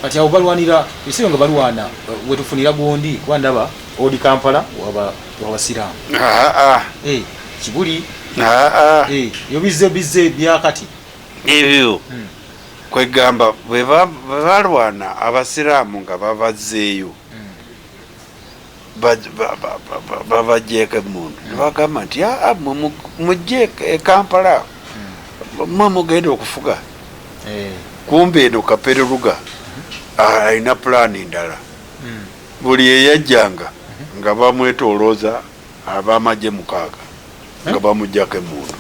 Kati awo balwanira ebiseera nga balwana, wetufunira gundi, kuba ndaba odi Kampala wabasiraamu. Aa. Eh, Kibuli. Aa. Eh, ebyo bizze byakati. Ebyo kwegamba bwe balwana abasiraamu nga babazzeeyo, babagyeko emundu nebagamba nti, "Aa, mwe mujje e Kampala, mwe mugenda okufuga." Kumbe eno Kapere Luga alina pulaani ndala. Buli eyajjanga nga bamwetolooza abamagye 6 nga bamugjako emundu,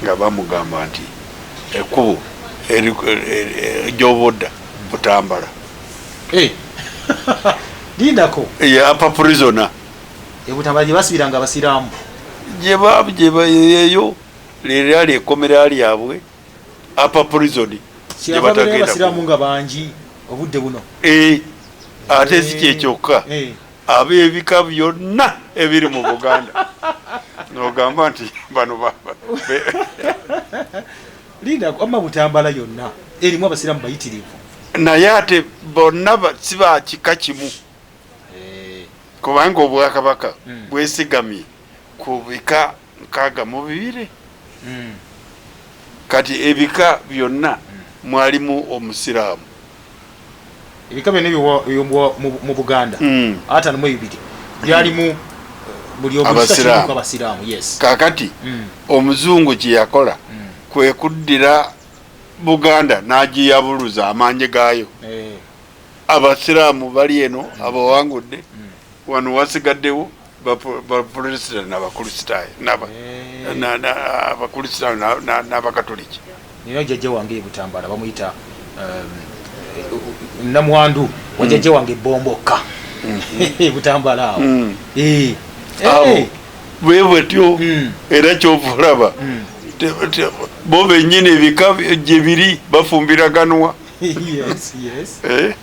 nga bamugamba nti ekkubo gy'oba odda Butambala. Eh. Lindako. Ye upper prisoner. Ebutambala gye basibiranga abasiraamu? Gyebayeyo lyali ekkomera lyabwe, upper prison gye Kyava beerayo batagenda. Abasiraamu nga bangi obudde buno. Eh, ate si kyekyokka, ab'ebika byonna ebiri mu Buganda, nogamba nti bano Lindako, amma Butambala yonna erimu abasiraamu bayitirivu? Naye ate bonna si ba kika kimu, kubanga obwakabaka bwesigamye ku bika 62. Kati ebika byonna mwalimu omusiraamu. Ebika byonna mu Buganda 52 byalimu, buli omu kika Abasiraamu. kirimu abasiraamu, yes. Kakati omuzungu kyeyakola kwe kuddira Buganda n'agiyabuluza amaanyi gaayo. Abasiraamu bali eno abawangudde, wano wasigaddewo baprotestant n'abakristaayo abakristaayo n'abakatoliki. Nina jjajja wange e Butambala bamuyita namwandu wa jjajja wange Bombokka e Butambala awo. Abo bwe bwetyo. Era kyova olaba bo bennyini ebika gye biri bafumbiraganwa. Eh?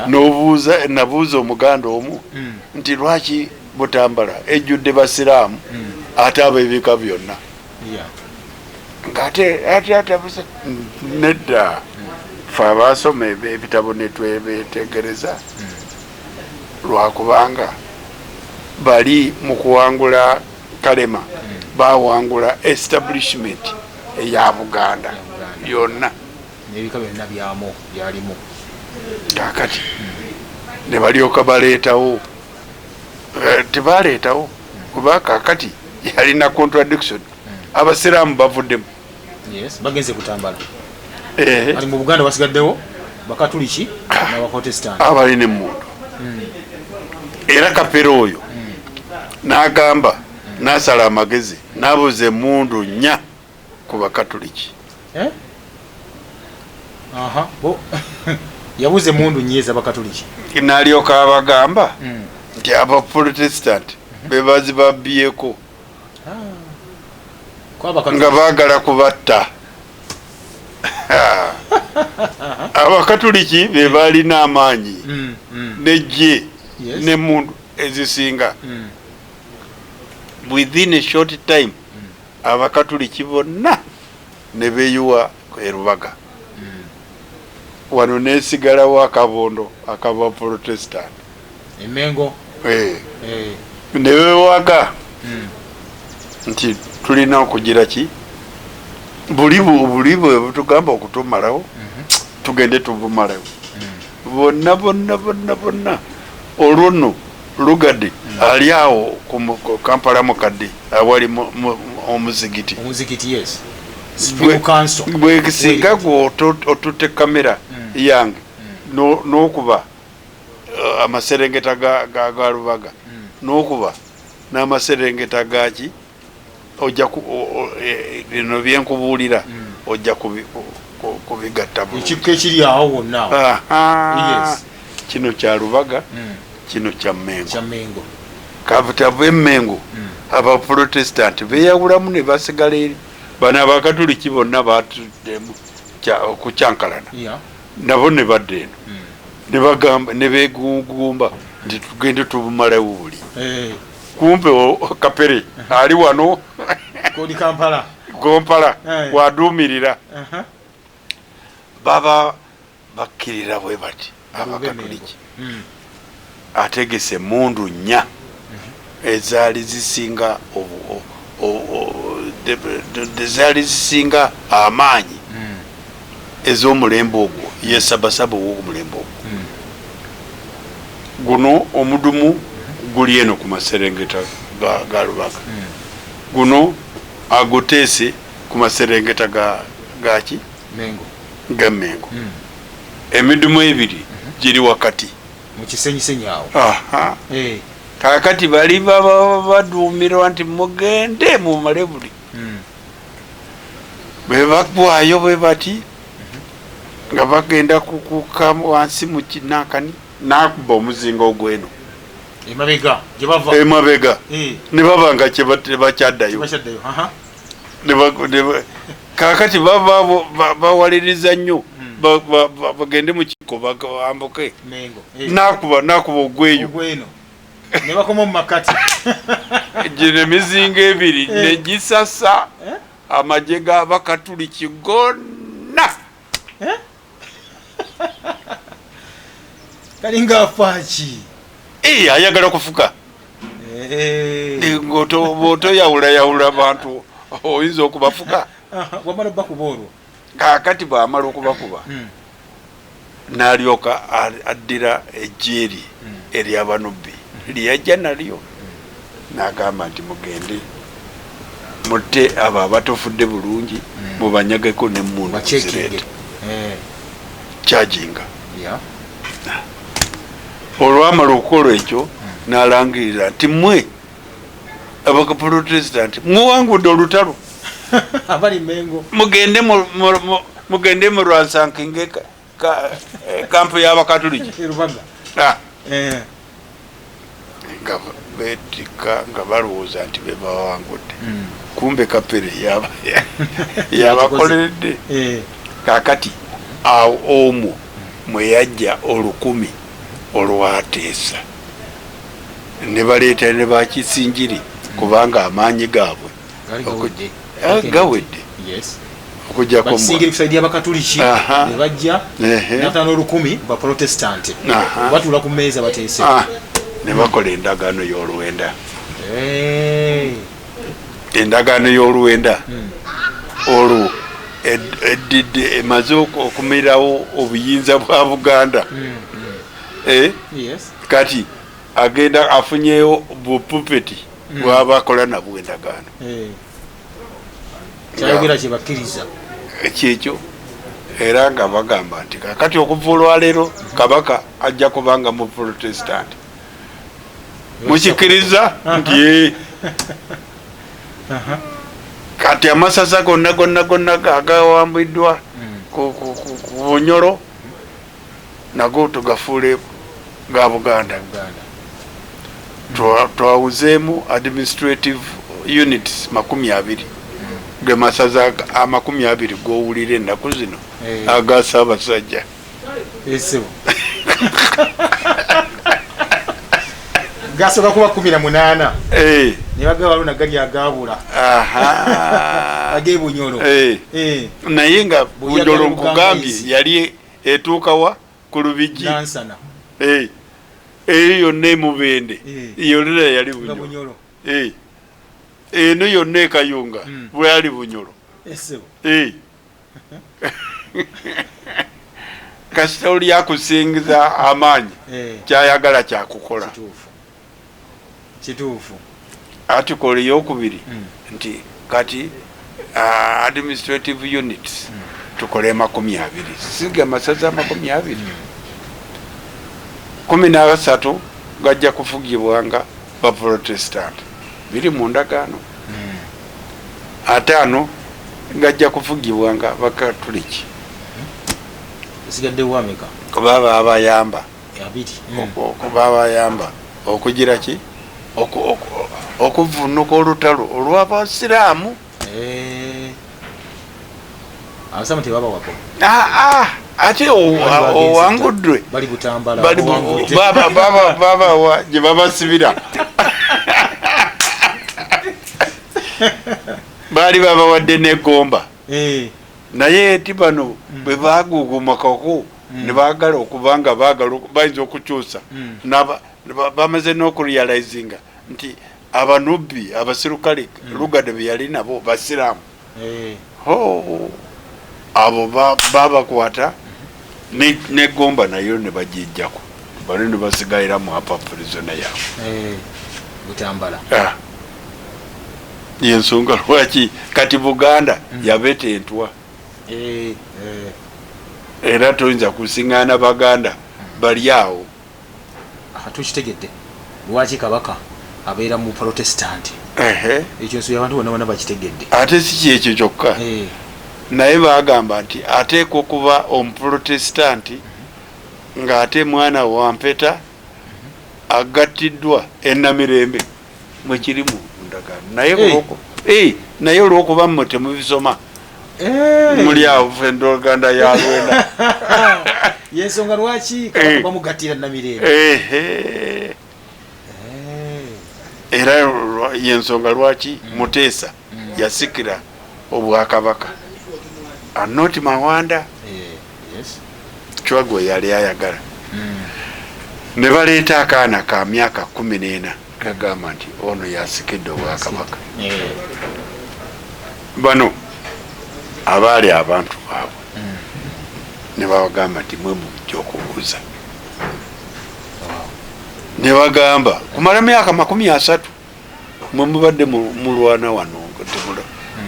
N'obuuza, nabuuza omuganda omu nti lwaki Butambala ejjudde basiraamu ate ab'ebika byonna? Ng'ate ate nedda, fe abaasoma ebitabo netwebetegereza, lwakubanga bali mu kuwangula Kalema, bawangula establishment eya Buganda yonna. N'ebika byonna byamu byalimu. Kakati ne balyoka baleetawo, tebaleetawo kuba kakati yalina contradiction, abasiraamu bavuddemu. Yes, bagenze Butambala. Ali mu Buganda wasigaddewo bakatuliki n'abaprotestant. Abalina emundu. Era Kapere oyo n'agamba, n'asala amagezi n'abuza emundu 4 ku bakatuliki. Eh? Aha, bo yabuze emundu 4 ez'abakatuliki. N'alyoka abagamba nti abaprotestant bebazibabyeko Ko abakatuliki nga baagala kubatta. Abakatuliki be balina amaanyi nejje n'emundu ezisinga. Within a short time abakatuliki bonna ne beeyiwa erubaga wano, nesigalawo akabondo akaba Protestant. Emengo. Eh, ne bewaga nti tulina okugira ki, buli buli bwe butugamba okutumalawo, tugende tubumalawo bonna bonna bonna bonna. Olwo nno Lugard ali awo ku Kampala mukadde awali omuzigiti. Omuzikiti, yes, Supreme Council. Bwe singa gwe otutte kamera yange n'okuba amaserengeta ga Lubaga n'okuba n'amaserengeta gaki, ojja bino byenkubuulira ojja kubigatta bulungi. Ekikko ekiri awo wonna awo. Aha. Kino kya Lubaga, kino kya Mengo. Kya Mengo. Kavutava emmengo, abaprotestant beyawulamu ne basigala eri. Bano abakatuliki bonna batuddemu okukyankalana, nabo ne badda eno ne bagamba ne begugumba nti tugende tubumalewo buli. Kumbe Kapere ali wano. Kodi Kampala. Gompala. Waduumirira. Baba Bakkirira bwe bati Abakatuliki. Ategese emundu 4 ezaali zisinga ezaali zisinga amaanyi ez'omulembe ogwo, ye sabasaba ow'omulembe ogwo. Guno omudumu guli eno ku maserengeta ga Lubaga, guno aguteese ku maserengeta gaki ga Mengo. Emidumu 2 giri wakati mu kisenyisenyi awo. Kakati bali baduumirwa nti mugende mumale buli bwe bagwayo bwe bati nga bagenda kukuka wansi mu kinankani, nakuba omuzinga ogweno emabega gye bava, emabega ne baba nga tebakyaddayo. Kakati bawaliriza nnyo bagende mu kiko bambuke, nakuba ogweyo ne bakoma mu makati. Gino emizinga 2 negisasa amagye g'Abakatuliki gonna. Kalinga afaaki. Ayagala kufuka. Ng'otoyawulayawula bantu oyinza okubafuka. Wamala bakuba olwo. Kaakati bw'amala okubakuba n'alyoka addira ejjeeri ery'Abanubbi lyeyajja nalyo, n'agamba nti mugende mutte abo abatufudde bulungi, mubanyageko n'emmundu zireete kyajinga. Olwamala okukola ekyo n'alangirira nti mmwe Abaprotestant muwangudde olutalo, abali Mengo mugende mu Rwansankinge kampu y'Abakatuliki nga betikka nga balowooza nti bebawangudde, kumbe Kapere yabakoleredde. Kakati awo omwo mwe yajja 1000 olwateesa ne baleeta ne bakisinjiri, kubanga amaanyi gaabwe gawedde okujjako Abakatuliki ne bajja n'ataano 1000 Baprotestant batuula ku mmeeza bateese ne bakola endagaano y'olwenda. Endagaano y'olwenda olwo eddidde emaze okumirawo obuyinza bwa Buganda. Kati agenda afunyeyo bupupeti bwabakola nabwo endagaano. Kyayogera kyebakkiriza kyekyo, era nga bagamba nti kakati okuva olwaleero Kabaka ajja kubanga mu Protestant. Mukikkiriza nti kati amasaza gonna gonna gonna agawambiddwa ku Bunyoro nago tugafuule ga Buganda, twawuzeemu administrative units 20, ge masaza 20 g'owulira ennaku zino aga Ssaabasajja. Gasooka kuba 18 ne bagaba waliwo nagali agabula ag'ebunyolo. Naye nga Bunyolo nkugambye yali etuukawa ku Lubigi eyo yonna emubende yonna yali Bunyolo, eno yonna ekayunga bwali Bunyolo. Kasita oli akusingiza amaanyi kyayagala kyakukola. Kituufu. Article eyokubiri nti kati administrative units tukole 20, siga amasaza 20, 13 gajja kufugibwanga Baprotestant, biri mu ndagaano, 5 gajja kufugibwanga Bakatuliki. Esigadde wameka? Kuba babayamba kuba bayamba okugira ki okuvunuka olutalo olw'Abasiraamu. Abasiraamu tebabawako. Ate owanguddwe babawa gye babasibira, baali babawadde n'eggomba, naye ti bano bwe bagugumakako Ne baagala okubanga baagala bayinza okukyusa. Bamaze n'okurealizinga nti abanubbi abasirukale Lugard be yali nabo basiraamu. Abo babakwata negomba nayo ne bagijjako, bano ne basigalira mu upper prison yaabwe. Butambala. Yensonga lwaki kati Buganda yabetentwa. Era toyinza kusiŋŋaana Baganda bali awo. Tukitegedde lwaki Kabaka abeera mu Protestant. Ekyo nsi abantu bonna bonna bakitegedde. Ate si kyekyo kyokka, naye bagamba nti ateekwa okuba omuprotesitanti ng'ate mwana wa mpeta agattiddwa enamirembe mwekiri mu ndagaano. Naye olwokuba mmwe temubisoma, muli awo fe endagaano ya Lwenda. Yensonga lwaki Kabaka bamugattira Namirembe. Era yensonga lwaki Muteesa yasikira obwakabaka, anoti Mawanda Chwa gwe yali ayagala. Ne baleeta akaana ka myaka 14 kagamba nti ono yasikidde obwakabaka. Bano abaali abantu baabwe ne babagamba nti mwe mujja okubuuza, ne bagamba kumala myaka 30 mwe mubadde mulwana wano.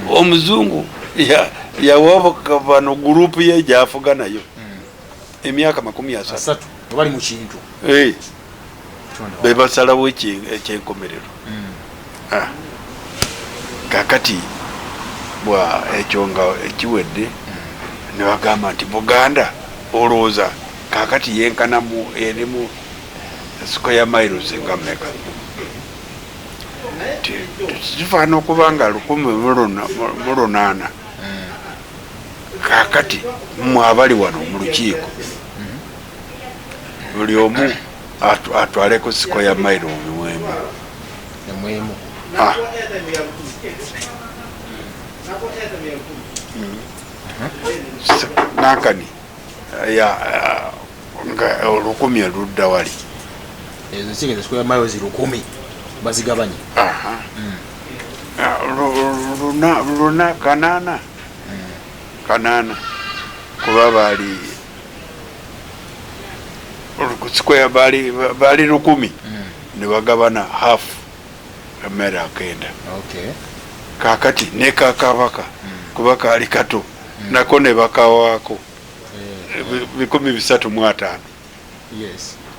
Omuzungu yawa bano group ye gyafuga nayo emyaka 30. Bali mu kintu. Bebasalawo ekyenkomerero. Kakati bwa ekyo nga ekiwedde, ne bagamba nti Buganda olowooza kakati yenkanamu erimu square miles nga meka? Kifaana okuba nga 1800. Kakati mmwe abali wano mu lukiiko, buli omu atwaleko square mile emu. Ah. Nankani ya nga 1000 oludda wali. Ezo kitegeeza square miles 1000 bazigabanye. Luna kanaana kanaana, kuba baali square baali 1000 ne bagabana half emmere akenda. Kakati ne kakabaka kuba kaali kato nako ne bakawaako 350.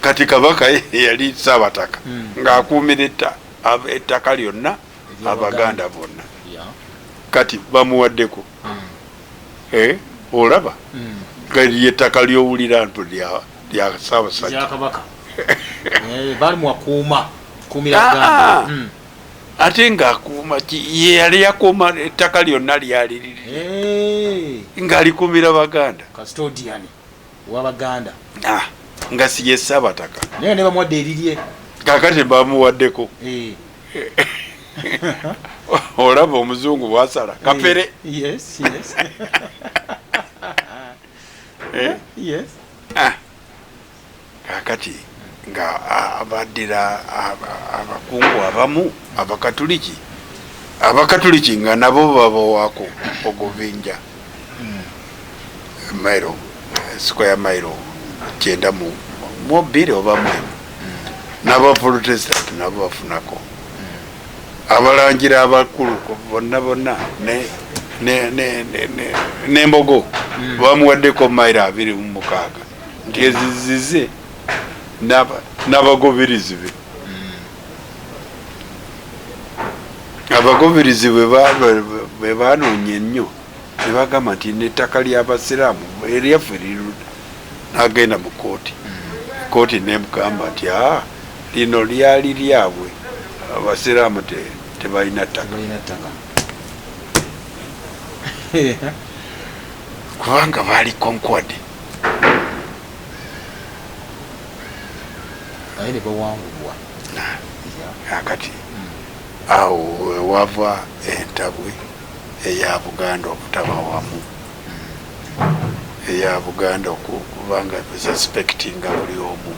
Kati Kabaka yali Saabataka ng'akuumira ettaka lyonna Abaganda bonna. Kati bamuwaddeko, olaba kati ettaka lyowulira nto lya Ssaabasajja. Baali muwakuuma kumira. Ate ng'akuuma ye yali yakuuma ettaka lyonna lyali liri ng'alikuumira Baganda. Custodian w'Abaganda. Nga si ye Saabataka. Naye ne bamuwadde erirye. Kakati bamuwaddeko. Olaba omuzungu bwasala kapere. Yes yes yes Kakati nga abaddira abakungu abamu Abakatuliki nga nabo babawaako ogubinja mailo square mile 92 oba mwemu, n'Abaprotestant nabo bafunako, abalangira abakulu bonna bonna n'embogo bamuwaddeko mayiro 26 nti ezizize n'abagobirizi be. Abagobirizi bwe banoonya ennyo ne bagamba nti n'ettaka ly'Abasiraamu eryaffe lirudda, n'agenda mu kooti. Kooti nemugamba nti aa, lino lyali lyabwe, Abasiraamu tebalina ttaka. Ttaka. Kubanga baali conquered. Naye ne bawangulwa. Akati awo wewava entabwe eya Buganda obutaba wamu, eya Buganda okuba Kubanga suspectinga buli omu,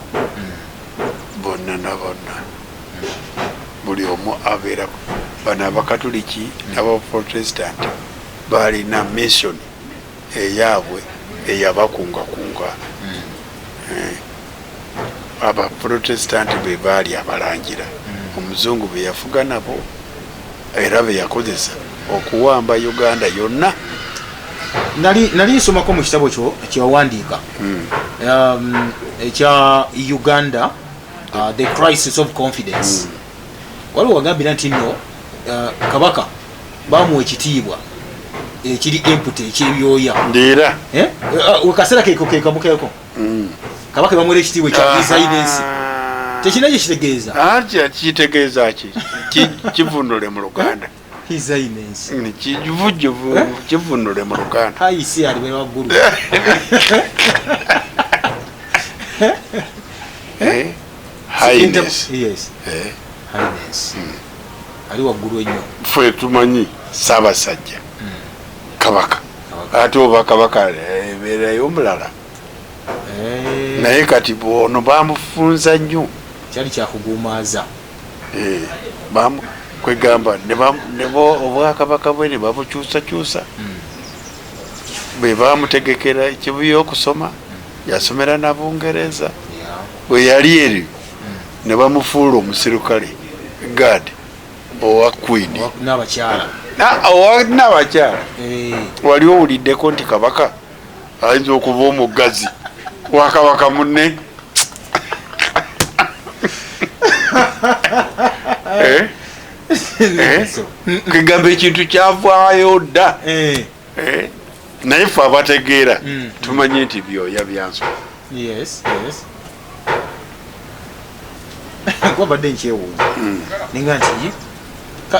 bonna na bonna, buli omu abeera. Bano Abakatuliki n'Abaprotestant balina mission eyaabwe eyabakungakunga. Abaprotestant be baali abalangira omuzungu be yafuga nabo, era be yakozesa okuwamba Uganda yonna. Nali nsomako mu kitabo kyo kyewawandiika, ekya Uganda, The Crisis of Confidence. Waliwo wagambira nti nno kabaka bamuwa ekitiibwa ekiri empty, ekyebyoya. Ndeera. Eh? Kaseera keko kekamukeeko kabaka bamuwera ekitiibwa ekya His Highness, tekirina kye kitegeeza. Kitegeeza ki? Kivunule mu Luganda. His Highness. Kivunule mu Luganda. Hayisi alibeera waggulu. Eh? Highness. Yes. Highness ali waggulu ennyo. Ffe tumanyi Ssaabasajja Kabaka, ate oba kabaka ebeerayo omulala. Naye kati ono bamufunza nnyo. Kyali kyakugumaaza. Kwegamba obwakabaka bwe ne babukyusakyusa, bwe bamutegekera ekibuya okusoma, yasomera na Bungereza. Bwe yali eri ne bamufuula omusirikale guard owa Queen. N'abakyala. Owa n'abakyala. Wali owuliddeko nti kabaka ayinza okuba omugazi wa kabaka munne? Eh? Eh? Kegamba ekintu kyavaayo dda. Eh? Naye ffe abategeera tumanye nti byoya byanswa. Yes, gwabadde nkyewuunya nenga nti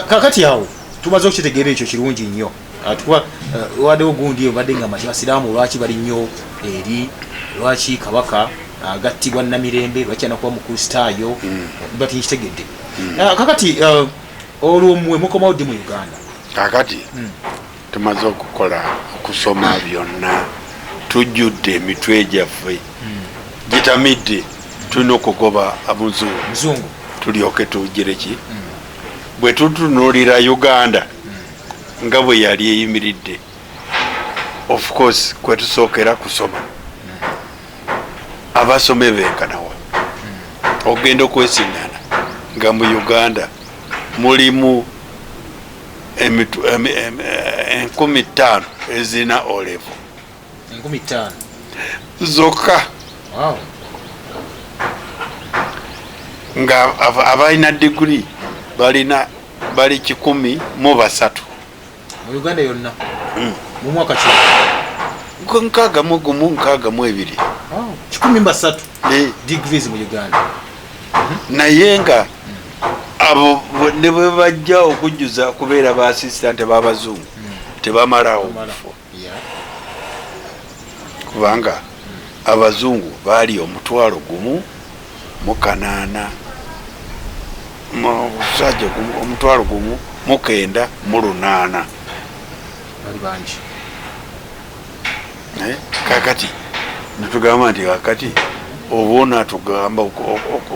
kakati awo tumaze okukitegeera ekyo kirungi nnyo. Tukuba waddewo gundi obadde nga mati Basiraamu lwaki bali nnyo eri, lwaki kabaka agattibwa Namirembe, lwaki anakuba Mukristaayo, but nkitegedde. Kakati olwo mmwe mukomawo ddi mu Uganda? Kakati tumaze okukola okusoma byonna, tujjudde emitwe gyaffe gitamidde, tulina okugoba amuzungu. Muzungu. Tulyoke tugire ki? Bwe tutunuulira Uganda nga bwe yali eyimiridde, of course kwetusookera kusoma. Abasome benkanawa? Ogenda okwesiŋŋana nga mu Uganda mulimu 5,000 ezirina O level. 5,000? Zokka. Nga abalina diguri balina bali 103. Mu Uganda yonna? Mu mwaka ki? 61, 62. 103 degrees mu Uganda? Naye nga abo ne bwe bajja okujjuza kubeera ba assistant b'abazungu, tebamalawo bifo, kubanga abazungu baali 1,080, musajja 1,908. Bali bangi. Kakati netugamba nti kakati oba onatugamba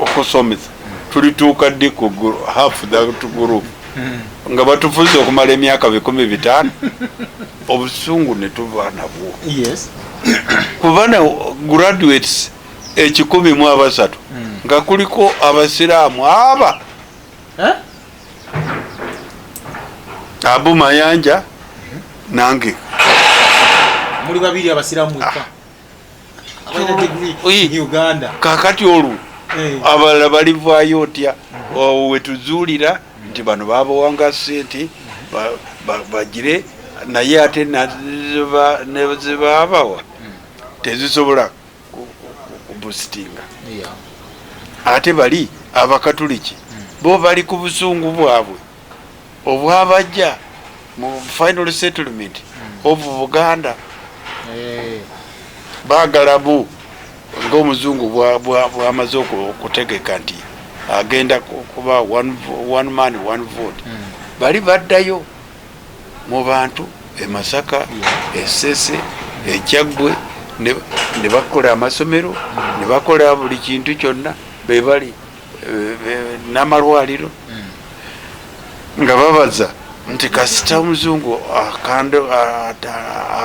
okusomesa, tulituuka ddi ku half that group nga batufuze okumala emyaka 500? Obusungu ne tuba nabwo. Kubana graduates 103 nga kuliko Abasiraamu aba Eh? Abu Mayanja nange. Muli babiri Abasiraamu mwekka abalina degree Oi. in Uganda. Kakati olwo abalala balivaayo otya? Awo wetuzuulira nti bano babawanga sente bagire, naye ate nezibabawa tezisobola kubusitinga. Ate bali Abakatuliki bo bali ku busungu bwabwe obwabajja mu final settlement of Buganda. Baagala bu ngaomuzungu bwamaze okutegeka nti agenda kuba one man one vote, bali baddayo mu bantu e Masaka, Esese, Ekyaggwe. Ne bakola amasomero, ne bakola buli kintu kyonna, bebali n'amalwaliro, nga babaza nti kasita omuzungu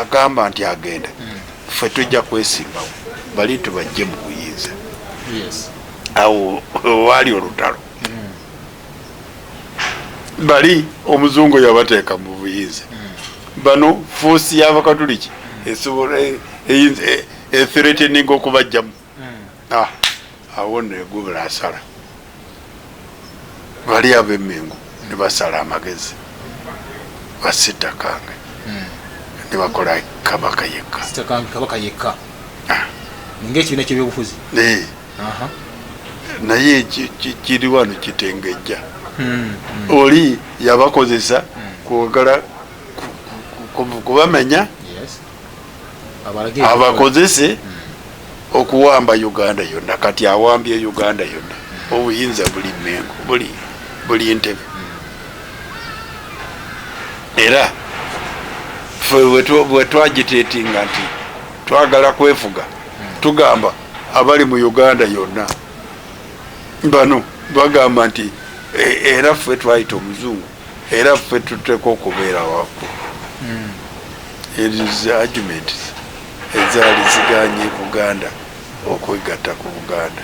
agamba nti agenda, ffe tujja kwesimbawo, bali tubajje mu buyinza. Awo waali olutalo. Bali omuzungu yabateeka mu buyinza, bano force y'abakatuliki esobola ethreatening okubajjamu. Awo nno egubula asala, bali ab'emmengo ne basala amagezi, basittakange ne bakola kabaka yekka. Kabaka yekka ngaekibiina kyebyobufuzi. Naye kiri wano kitengejja. Oli yabakozesa kwagala kubamenya, abakozese okuwamba Uganda yonna. Kati awambye Uganda yonna, obuyinza buli Mengo, buli Ntebe. Era ffe bwe twagitetinga nti twagala kwefuga, tugamba abali mu Uganda yonna, bano bagamba nti era ffe twayita omuzungu, era ffe tuteeka okubeera waggulu. Ezo argument ezaali ziganye Buganda okwegatta ku Buganda.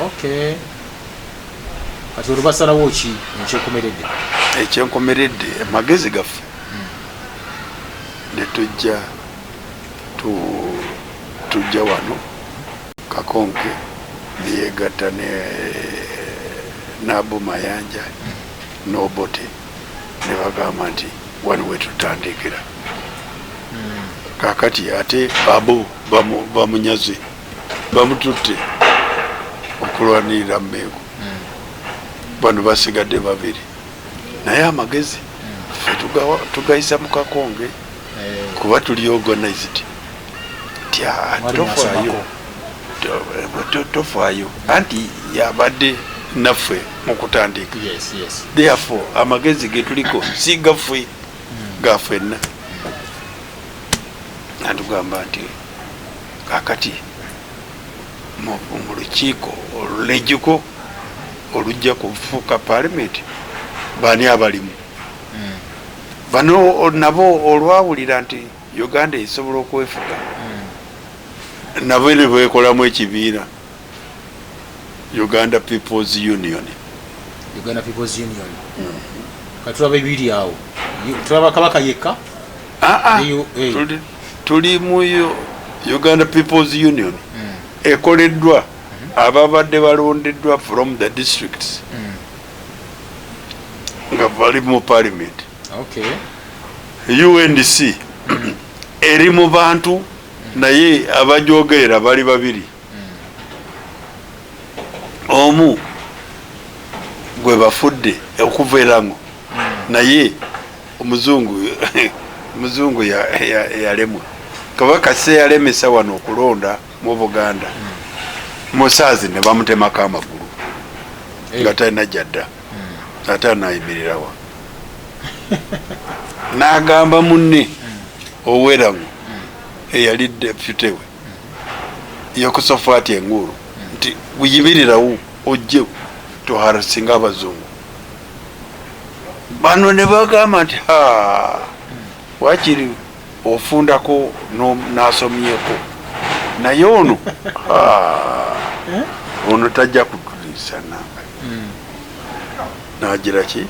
Okay, kati olwo basalawo ki ekyenkomeredde? Ekyenkomeredde, amagezi gaffe ne tujja tujja wano Kakonke neyegatta ne Nabu Mayanja n'Obote, ne bagamba nti wano wetutandikira. Kakati ate abo bamunyaze, bamututte okulwanirira Mmengo. Bano basigadde babiri, naye amagezi ffe tugayisa mu Kakonge kuba tuli organized. Ti tofaayo, tofaayo, anti yabadde naffe mu kutandika. Therefore amagezi getuliko si gaffe, gafenna. Natugamba nti kakati mu lukiiko olulejjuko olujja kufuuka palimenti, baani abalimu? Bano nabo olwawulira nti Uganda esobola okwefuga, nabo ne beekolamu ekibiina, Uganda Peoples Union. Uganda Peoples Union. Kati tulaba ebiri awo, tulaba kabaka yekka. Tuli mu Uganda Peoples Union ekoleddwa ababadde balondeddwa from the districts nga bali mu parliament. UNC eri mu bantu, naye abajogerera bali babiri. Omu gwe bafudde okuva erango, naye omuzungu yalemwa. Kabaka se yalemesa wano okulonda mu Buganda, musaazi ne bamutemako amagulu nga talina jadda, ate anayimirirawa? N'agamba munne owerango eyali deputy we, Yokosofaati Enguuru, nti buyimirirawo ojje toharasinga abazungu bano. Ne bagamba nti ha, wakiri ofundako n'asomyeko, naye ono ono tajja kutuliisa nanga. Nagira ki,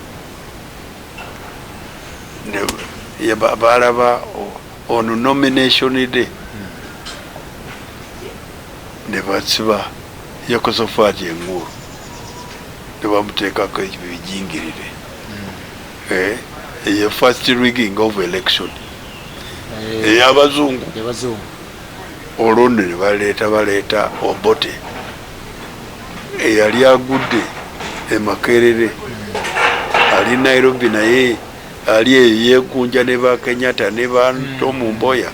balaba ono nomination day ne basiba Yekosofaati Enguuru ne bamuteekako ebijingirire, eyo first rigging of election ey'abazungu. Olwo nno ne baleeta baleeta Obote eyali agudde e Makerere, ali Nairobi, naye ali eyo yeegunja ne ba Kenyatta ne ba Tom Mboya,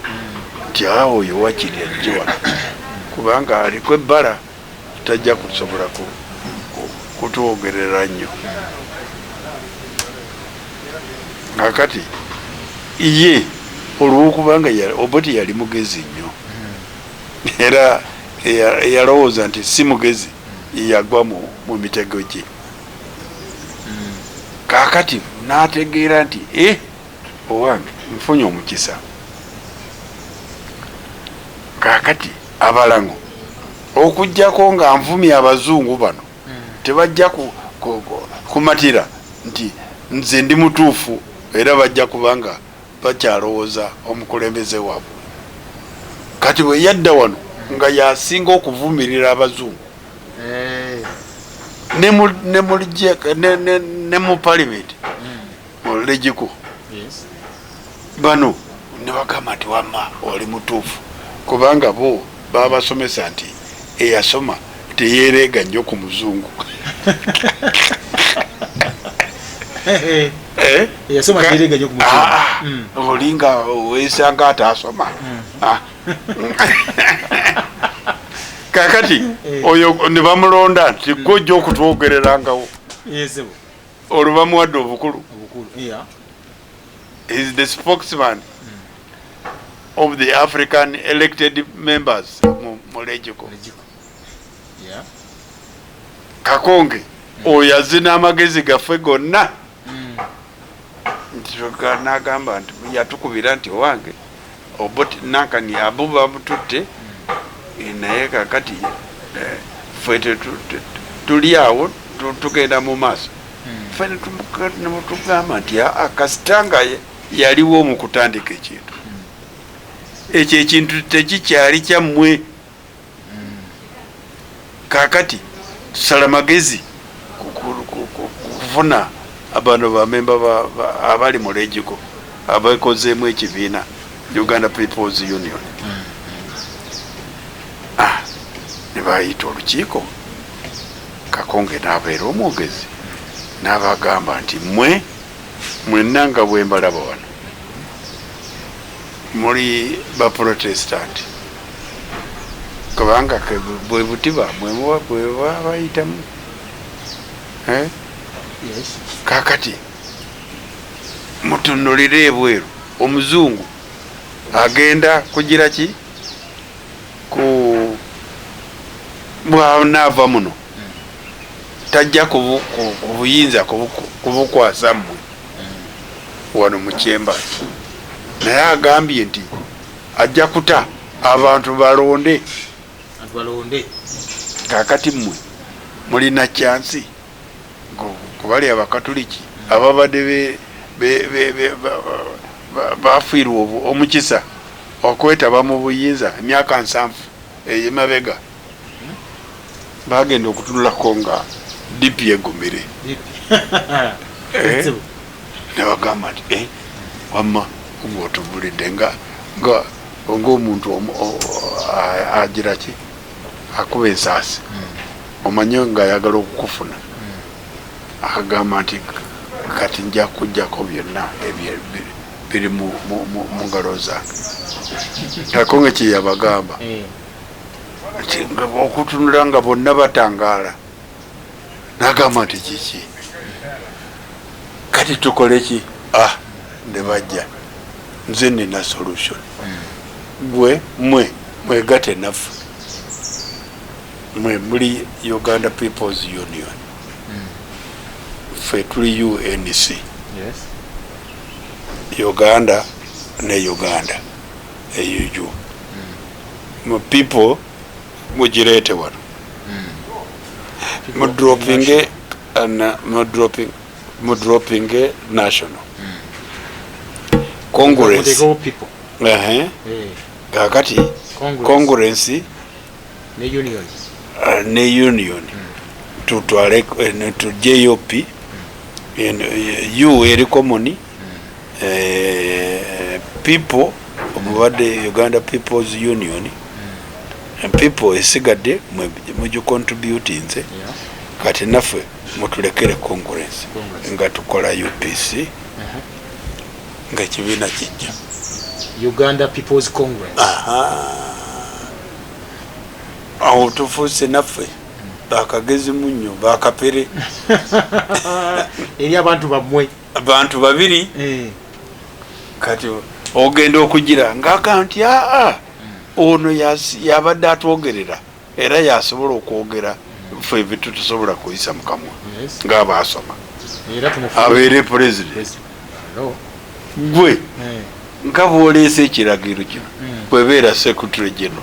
nti awo oyo wakiri ajje wano kubanga aliko ebbala, tajja kusobola kutwogerera nnyo. Kakati ye olwokubanga Obote yali mugezi nnyo. Era eyalowooza nti si mugezi yagwa mu mitego gye. Kaakati n'ategeera nti owange nfunye omukisa. Kaakati abalango okuggyako nga nvumye abazungu bano tebajja kumatira nti nze ndi mutuufu, era bajja kubanga bakyalowooza omukulembeze waabwe. Kati bwe yadda wano nga yasinga okuvumirira abazungu ne mu parliament mu LegCo, bano ne bagamba nti wamma oli mutuufu, kubanga bo babasomesa nti eyasoma teyereega nnyo ku muzungu. Eyasoma teyereega nnyo ku muzungu. Olinga wesanga ataasoma. Kakati oyo ne bamulonda nti gwe ojja okutwogererangawo, olwo bamuwadde obukulu. Is the spokesman of the African elected members mu LegCo. Kakonge oyo azze n'amagezi gaffe gonna, nti n'agamba nti yatukubira nti owange Obote nankani abo bamututte, naye kakati ffe tuli awo tugenda mu maaso. Ffe netugamba nti aa, kasita nga yaliwo mu kutandika ekintu ekyo, ekintu tekikyali kyammwe. Kakati tusala magezi kufuna bano bamemba abali mu LegCo abekozeemu ekibiina Uganda People's Union. Ne bayita olukiiko, Kakonge n'abeera omwogezi, n'abagamba nti mmwe mwenna nga bwe mbalaba wano muli Baprotestant, kubanga bwe butiba bwe babayitamu. Kakati mutunulire ebweru, omuzungu agenda kugira ki ku bwanaava muno? Tajja kubuyinza kubukwasa mmwe wano mu chambers, naye agambye nti ajja kuta abantu balonde. Kakati mmwe mulina chance kubali Abakatuliki ababadde bafiirwa omukisa okwetaba mu buyinza emyaka 70 eyemabega, bagenda okutunulako nga DP egumire. Nebagamba nti wamma gweotubulidde nga ngaomuntu agira ki akuba ensaasi, omanye nga ayagala okukufuna, akagamba nti kati nja kujjako byonna biri mu ngalo zange. Kakonge kyeyabagamba okutunula nga bonna batangaala, nagamba nti kiki kati tukole ki? Ah, ne bajja, nze nina solution. Gwe mwe mwegate naffe, mwe muli Uganda People's Union, ffe tuli UNC, Uganda ne Uganda eyuju mu people mugireete wano, mudropinge National Congress. Kakati Congress ne Union tutwale, tujjeyo P, U eri common, people omubadde Uganda People's Union, people esigadde mugicontributinze. Kati naffe mutulekere Congress nga tukola UPC nga ekibiina kijja. Uganda People's Congress. Awo tufuuse naffe bakagezi munnyo bakapere. Eri abantu bammwe. Abantu babiri. Kati ogenda okugira ngaaga nti aa. Ono yabadde atwogerera era yasobola okwogera ffe ebintu tusobola kuyisa mu kamwa ng'abaasoma, abeere pulezidenti. Gwe nga bw'oleese ekiragiro kino, bwebeera secretary general.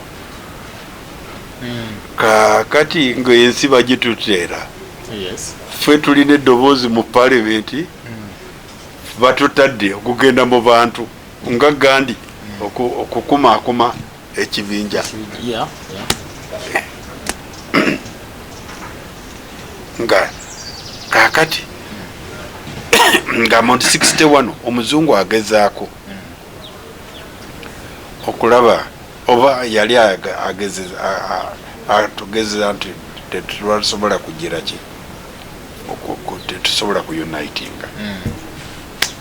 Kaakati ng'ensi bagituteera, ffe tulina eddoboozi mu palimenti, batutadde okugenda mu bantu nga Gandhi okukumaakuma ekibinja. Nga kakati nga mu 61 omuzungu agezaako okulaba oba yali atugezeza nti tetwasobola kugira ki, tetusobola kuunitinga,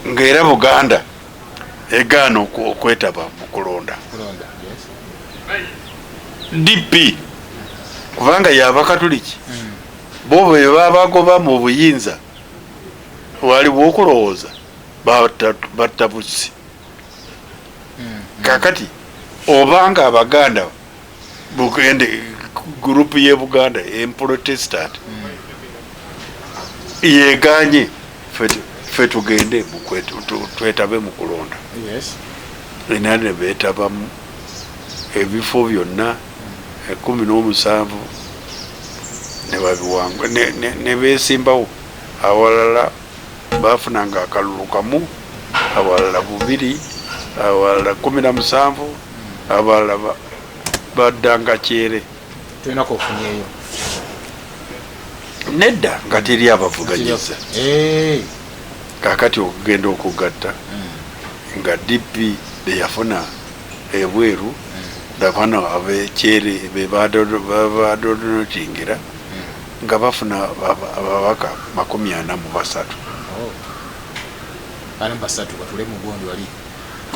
ng'era Buganda egaana okwetaba mu kulonda DP, kubanga yabakatuliki bo bwe babagoba mu buyinza waliwo okulowooza batta busi. Kakati obanga Abaganda bugende group ye Buganda emprotestant yeganye, ffe tugende twetabe mu kulonda. Era ne beetabamu ebifo byonna 17 ne babiwangula, ne beesimbawo. Awalala bafunanga akalulu kamu, awalala bubiri, awalala 17, abalala baddanga kyere. Tolina kofunyeeyo? Nedda, nga teri abavuganyiza. Kakati okugenda okugatta nga DP beyafuna ebweru, bano abekyere bebadonotingira nga bafuna ababaka 43. 43 batule mu gundi wali.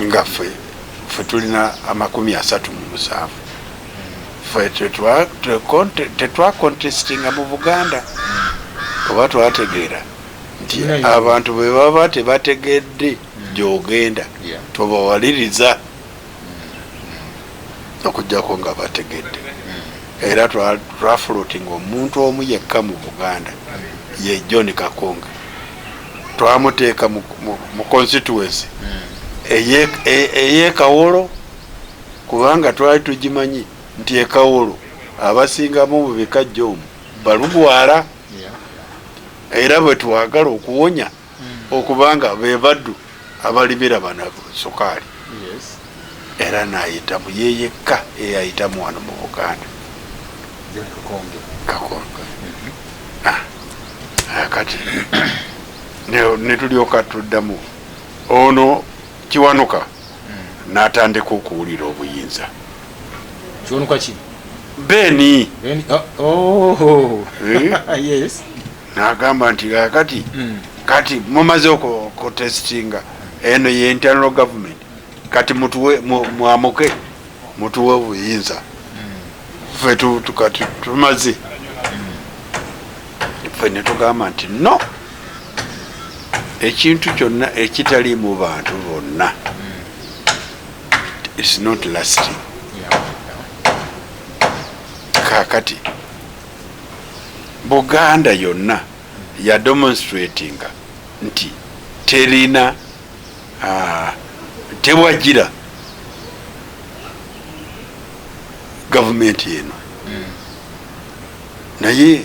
Nga ffe tulina 37. Ffe tetwacontestinga mu Buganda oba twategeera nti abantu bwe baba tebategedde gyogenda, tobawaliriza okugjako nga bategedde. Era twafloatinga omuntu omu yekka mu Buganda, ye John Kakonge. Twamuteeka mu constituency ey'Ekawolo, kubanga twali tugimanyi nti Ekawolo abasingamu mu bikajjo omwo balugwala, era bwe twagala okuwonya okubanga be baddu abalimira bano sukaali. Era nayitamu ye yekka eyayitamu wano mu Buganda. John Kakonge. Kakonge. Kati ne tulyoka tuddamu ono Kiwanuka n'atandika okuwulira obuyinza. Kiwanuka ki? Beni. Beni, oh. Eh? Yes. N'agamba nti kakati kati mumaze okutestinga eno ye internal government, kati mutuwe mwamuke mutuwe obuyinza ffe kati tumaze. Ffe ne tugamba nti no, ekintu kyonna ekitali mu bantu bonna is not lasting. Kakati Buganda yonna ya demonstratinga nti terina, tewagira gavumenti eno, naye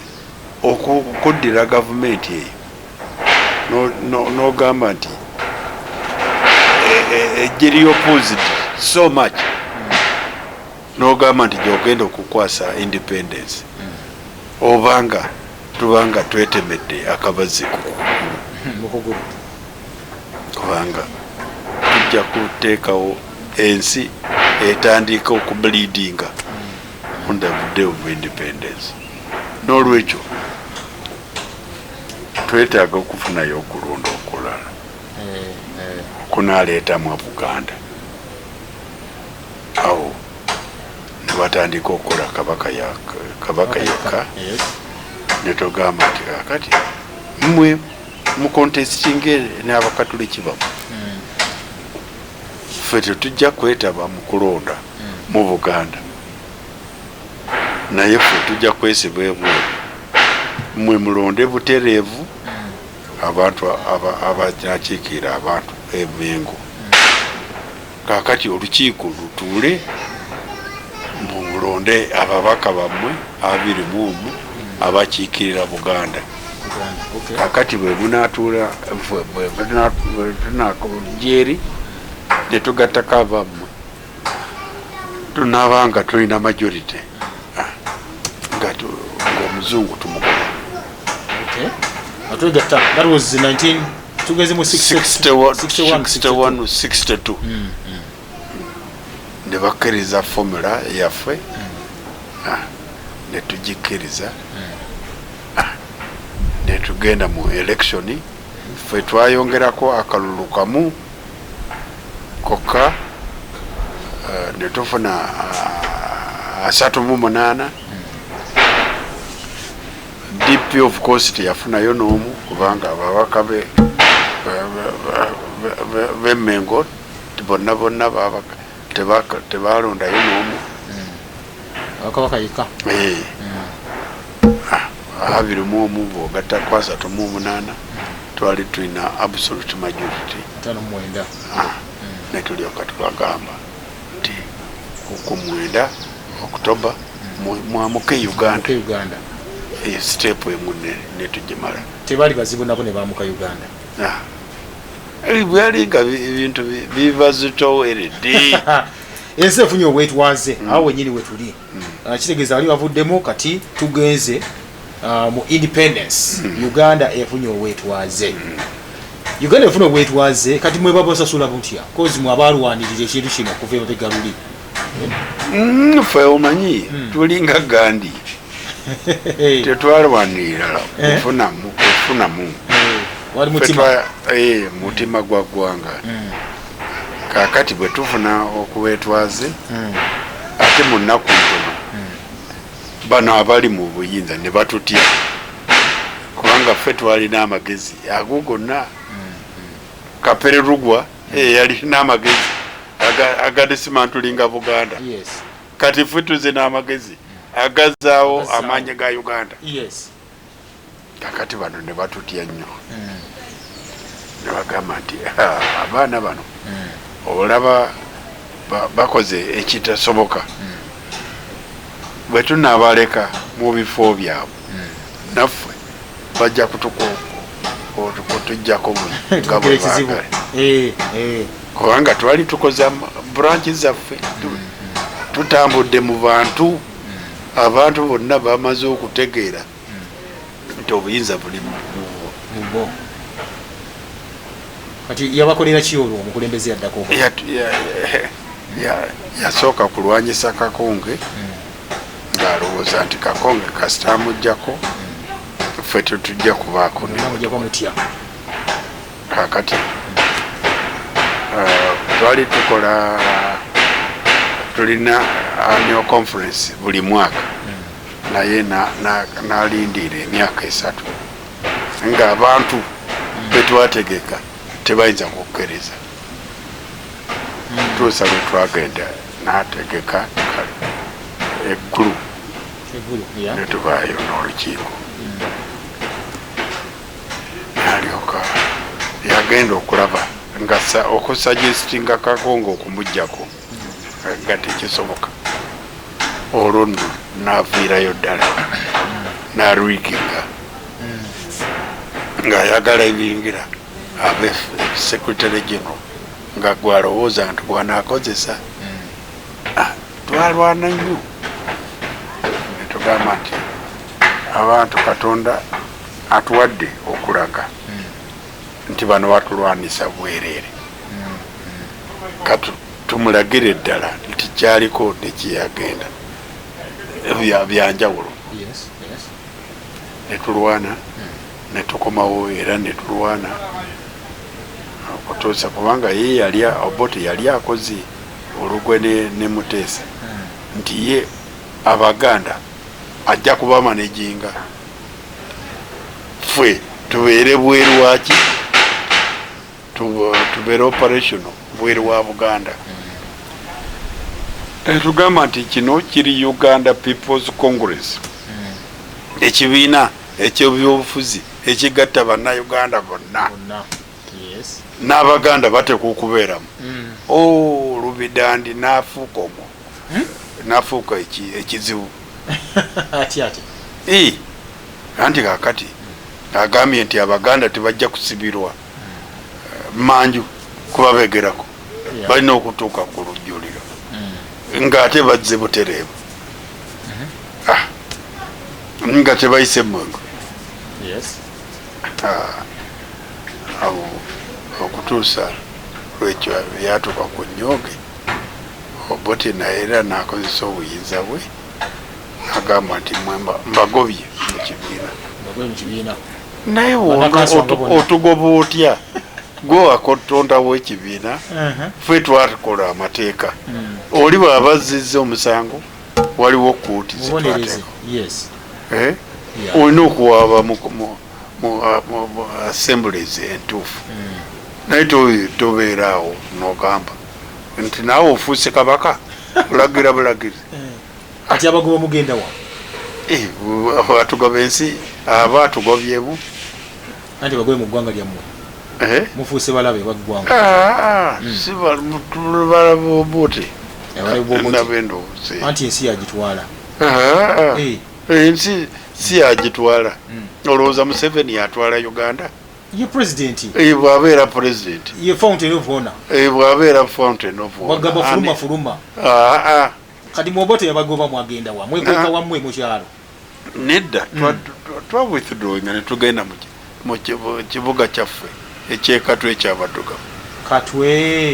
okuddira gavumenti eyo n'ogamba nti ejje opposed so much, n'ogamba nti gyogenda okukwasa independence, obanga tubanga twetemedde akabazi ku Mukugulu. Kubanga tujja kuteekawo ensi etandika okubleedinga on the day of independence. N'olwekyo twetaaga okufunayo okulonda okulala kunaaleetamu Buganda. Awo ne batandika okukola kabaka kabaka yekka. Netugamba nti kakati mmwe mucontestinge n'Abakatuliki bammwe, ffe tetujja kwetaba mu kulonda. Mu Buganda, naye ffe tujja kwesiba ebweru, mwe mulonde butereevu abantu abakiikirira abantu emengo. Kakati olukiiko lutuule, mulonde ababaka bammwe 21 abakiikirira Buganda. Buganda, okay. Kakati bwe munatuula, bwe tunakujja eri netugattako abammwe, tunaaba nga tulina majority, nga ng'omuzungu tumugoba. Okay. Atwegatta, that was 19, tugeze mu 61. 61. 61, 62, ne bakkiriza formula yaffe, ne tugikkiriza, ne tugenda mu election. Ffe twayongerako akalulu kamu kokka, ne tufuna 38. DP of course teyafunayo n'omu, kubanga ababaka be b'Emmengo bonna bonna tebalondayo n'omu. Abakabaka yekka. Eh. 21 bw'ogattako 38, twali tulina absolute majority. 59. Ne tulyoka tubagamba nti ku 9 October mwamuke Uganda. Muke Uganda. Eyo step emu netugimala. Tebaali bazibu nabo ne bamuka Uganda. Ah. Bwali nga ebintu bibazitoweredde. Ensi efunye obwetwaze, awo wenyini wetuli. Ah, kitegeeza bali bavuddemu, kati tugenze mu independence. Uganda efunye obwetwaze, Uganda efuna obwetwaze. Kati mwe babasasula butya? Kozi mwe abalwanirira ekintu kino okuva emabega luli. Ffe omanyi tulinga Gandhi, tetwalwanirira kufunamu. Wali Ffe mutima. Mutima gwa ggwanga. Kakati bwe tufuna okuwetwaze, ate mu nnaku ntono bano abali mu buyinza ne batutya, kubanga ffe twalina amagezi ago gonna. Kapere Rugwa yalina amagezi agadismantlinga Buganda. Kati ffe tuze n'amagezi agazaawo Agazaawo. amaanyi ga Uganda. Kakati bano ne batutya nnyo, ne bagamba nti, "Ah, abaana bano olaba bakoze ekitasoboka. Bwe tunaabaleka mu bifo byabwe, naffe bajja kutujjako nga Tugira bwe ekizibu. baagala." Eh. Kubanga twali tukoze branch zaffe, tutambudde mu bantu, abantu bonna bamaze okutegeera nti obuyinza buli mu bo. Mu bo. Kati yabakolera ki olwo omukulembeze yaddako? Yasooka kulwanyisa Kakonge, ng'alowooza nti Kakonge kasita amugjako, ffe tetujja kubaako ne Mwonna mujjako mutya. Kakati twali tukola, tulina annual conference buli mwaka, naye nalindiira emyaka 3 ng'abantu betwategeka tebayinza kukkiriza, tuusa lwe twagenda n'ategeka kale eggulu. Eggulu ya. Netubaayo n'olukiiko, nalyoka yagenda okulaba nga okusuggestinga Kakonge okumugjako nga tekisoboka. Olwo nno naviirayo ddala nalwikinga ng'ayagala ebingira abe secretary general, nga gwalowooza nti gwanakozesa. Ah, twalwana nnyo netugamba nti abantu Katonda atuwadde okulaga nti bano batulwanisa bwereere, kati tumulagire ddala nti kyaliko nekyeyagenda byanjawulo. Netulwana, netukomawo era netulwana okutuusa, kubanga ye yali Obote yali akoze olugwe ne Muteesa nti ye Abaganda ajja kubamanaginga, ffe tubeere bweru waki, tubeere operational bweru wa Buganda. Tugamba nti kino kiri Uganda People's Congress, ekibiina ekyebyobufuzi ekigatta Bannayuganda bonna. Bonna, yes. N'Abaganda bateekwa okubeeramu. O Lubidandi n'afuuka omwo, n'afuuka ekizibu. Ati ati? Eh, anti kakati agambye nti Abaganda tebajja kusibirwa manju kubabegerako. Balina okutuuka ku lujjuliro ng'ate bazze butereevu. Ah, nga tebayise mwengo. Ah, awo okutuusa lwekyo yatuuka ku nyoge, Obote naye era n'akozesa obuyinza bwe, agamba nti mwe mbagobye mu kibiina. Bagoye mu kibiina. Naye Bannakanswanga bonna. Otugoba otya gwe wakotondawo ekibiina? Ffe twakola amateeka. Oli bw'aba azzizza omusango, waliwo kooti Mubonereze. zetwateeka. Yes. Eh? Olina okuwaaba mu assemblies entuufu, naye tobeera awo n'ogamba nti naawe ofuuse kabaka, olagira bulagizi. Ati abagoba mugenda wa? Eh, atugoba ensi aba atugobyemu. Anti bagoye mu ggwanga lyammwe. Eh? Mufuuse balabe baggwanga. Ah, si balaba Obote. Abalabe b'Obote. Nabendowooza. Anti ensi yagitwala. Ah, Eh, ensi si yagitwala. Olowooza Museveni yatwala Uganda? Ye president. Eh, bw'abeera president, Ye fountain of honor. Eh, bw'abeera fountain of honor, Wagamba fuluma. Fuluma. Ah, ah. Kati mwobote yabagoba, mwagenda wa? Mwekweka wammwe mu kyalo? Nedda, twa withdrawinga ne tugenda mu kibuga kyaffe ekyekatwe ekyabaddugavu. Katwe?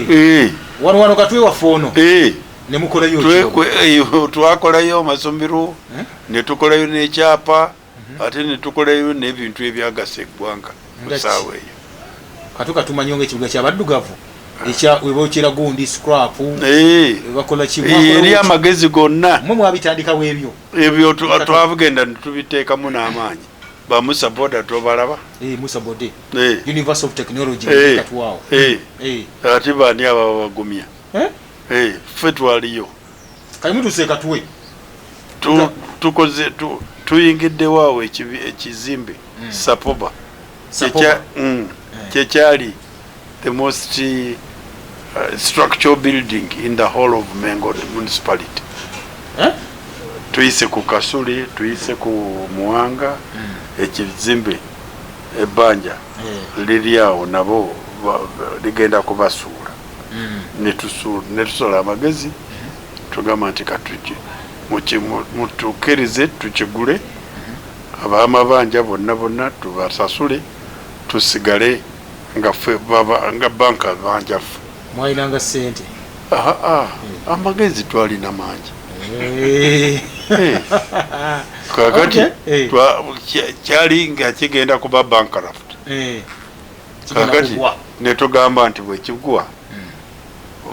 Eh, Wano wano Katwe waffe ono? Eh. Ne mukolayo ki? Twakolayo amasomero, Eh? ne tukolayo n'ekyapa, ate ne tukolayo n'ebintu ebyagasa eggwanga mu Nga ki? ssaawa eyo. Katwe katumanyi nga ekibuga kyabaddugavu ekya webokyera gundi scrap. Eh, Bakola ki? eri amagezi gonna. Mwe mwabitandikawo ebyo? Ebyo twagenda ne tubiteekamu n'amaanyi. Bamusa Boda tobalaba? Eh, Musa Bode. Eh, University of Technology. Eh. Katwawo. Eh, Eh. ate baani abo babagumya? Eh? Eh, ffe twaliyo. Kali mutuuse Katwe. Tukoze tuyingiddewo awo ekizimbe Sapoba. Sapoba. Kyekyali the most structural building in the whole of Mengo Municipality. Eh? Tuyise ku Kasuli, tuyise ku Muwanga, ekizimbe ebbanja liri awo nabo ligenda kubasuula. Netusola amagezi, tugamba nti katuki mutukkirize tukigule, abamabanja bonna bonna tubasasule, tusigale nga ffe nga banka banja ffe. Mwalinanga sente. Ah, ah, amagezi twalina mangi. Eh. Kakati Okay. Kyali nga kigenda kuba bankrupt. Kigenda Kakati kugwa. netugamba nti bwekigwa,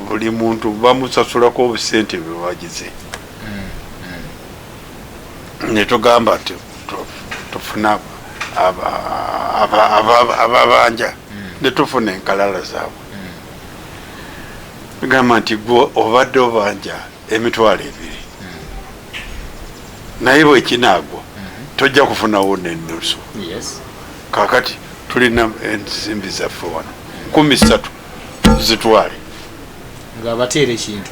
buli muntu bamusasulako obusente bwe bagize. Netugamba nti tufuna ababanja, netufuna enkalala zaabwe. Gamba nti gwe obadde obanja 20,000, naye bwekinaagwa tojja kufunawo nenusu. Kakati tulina ensimbi zaffe wano 30,000, zitwale. Nga bateera ekintu.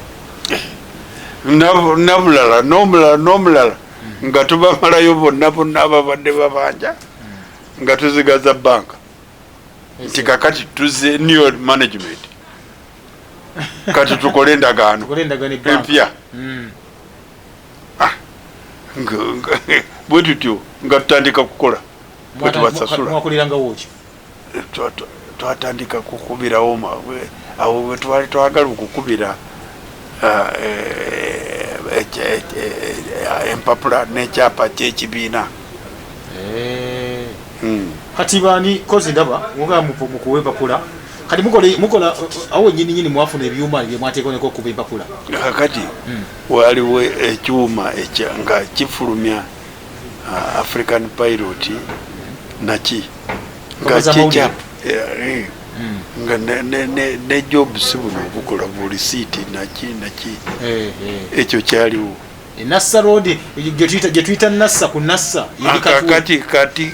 Nabulala n'omulala n'omulala, nga tubamalayo bonna bonna ababadde babanja, nga tuzigaza banka nti kakati tuze new management, kati tukole endagaano Tukole endagaano ebbanka. empya. Bwe tutyo nga tutandika kukola bwe tubasasula. Mwakoleranga woki? Twatandika kukubirawo awo bwe twali twagala okukubira empapula n'ekyapa ky'ekibiina. Kati bani kozi ndaba muga mukuwa empapula, kati mukola awo nyini nyini mwafuna ebyuma bye mwateekoneko okuba empapula? Kakati waliwo ekyuma nga kifulumya African Pilot naki nga Mpapula z'amawulire. kyekyapa. Nga ne jobs buno obukola bulisiiti naki naki. Ekyo kyaliwo. Nassa Road gye tuyita Nassa ku Nassa. Kati kati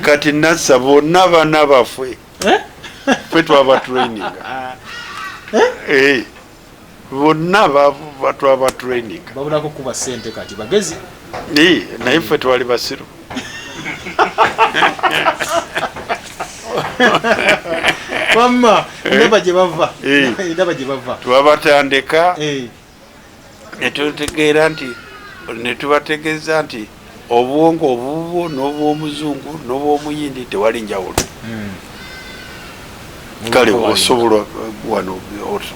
kati Nassa bonna bana baffe. Ffe twaba traininga. Bonna twaba training. Babulako kuba ssente kati bagezi. Naye ffe twali basiru. Wamma ndaba gye bava. Ndaba gye bava. Twabatandika ne tutegeera nti ne tubategeeza nti obwongo obubwo n'obw'omuzungu n'obw'omuyindi tewali njawulo. Kale osobola wano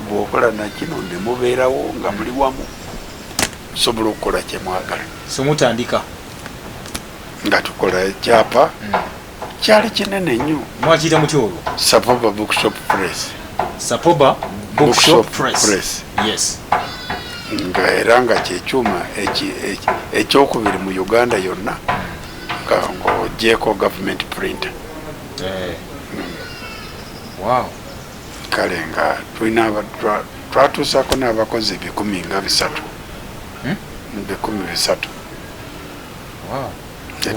bw'okola nakino ne mubeerawo nga muli wamu, osobola okukola kye mwagala. So mutandika nga tukola ekyapa kyali kinene nnyo. Mwakiyita mutya olwo? Sapoba Bookshop Press. Sapoba Bookshop Press. Yes. Nga era nga kyekyuma ekyokubiri mu Uganda yonna nga ng'ogyeko government printer. Wow. Kale nga tulina twatuusaako n'abakozi 300,000. 300,000. Wow.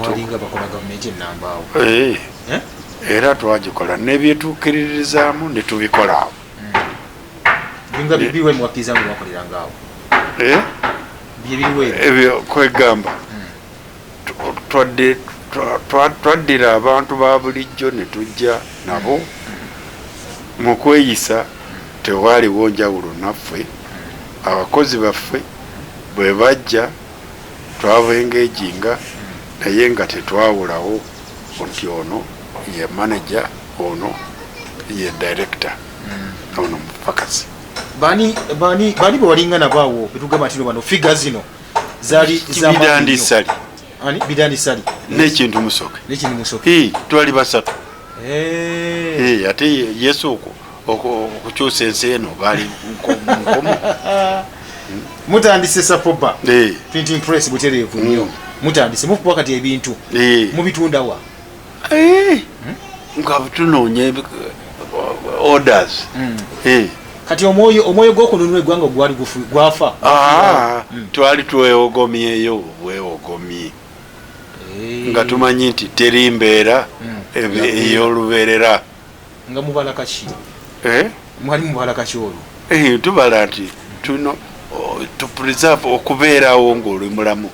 Walinga bakola gavumenti ennamba awo. Era twagikola n'ebyetuukiririzaamu ne tubikola awo. Binga bibiwe muwakkiriza nga bakoleranga awo. Byebiriwo ebyo. Ebyo kwegamba twaddira abantu ba bulijjo ne tujja nabo mu kweyisa, tewaaliwo njawulo naffe. Abakozi baffe bwe bajja twabengeejinga, naye nga tetwawulawo nti ono ye manager, ono ye director, ono mupakasi. Bani bani bani bwe walinga nabo awo betugamba nti bano figure zino zaali Bidandi Ssali. Ani? Bidandi Ssali. N'ekintu Musoke. N'ekintu Musoke. Twali basatu. Ate Yesu okukyusa ensi eno baali nkomu. Mutandise Sapoba Printing Press butereevu nnyo. Mutandise mukuba kati ebintu mubitundawa? Nga tunoonya orders. Kati omwoyo gw'okununula eggwanga gwali gwafa? Twali twewogomyeyo bwewogomye nga tumanyi nti teri mbeera ey'olubeerera. Nga mubala kaki? Mwali mubala kaki olwo? Tubala nti tulina to preserve okubeerawo ng'oli mulamu.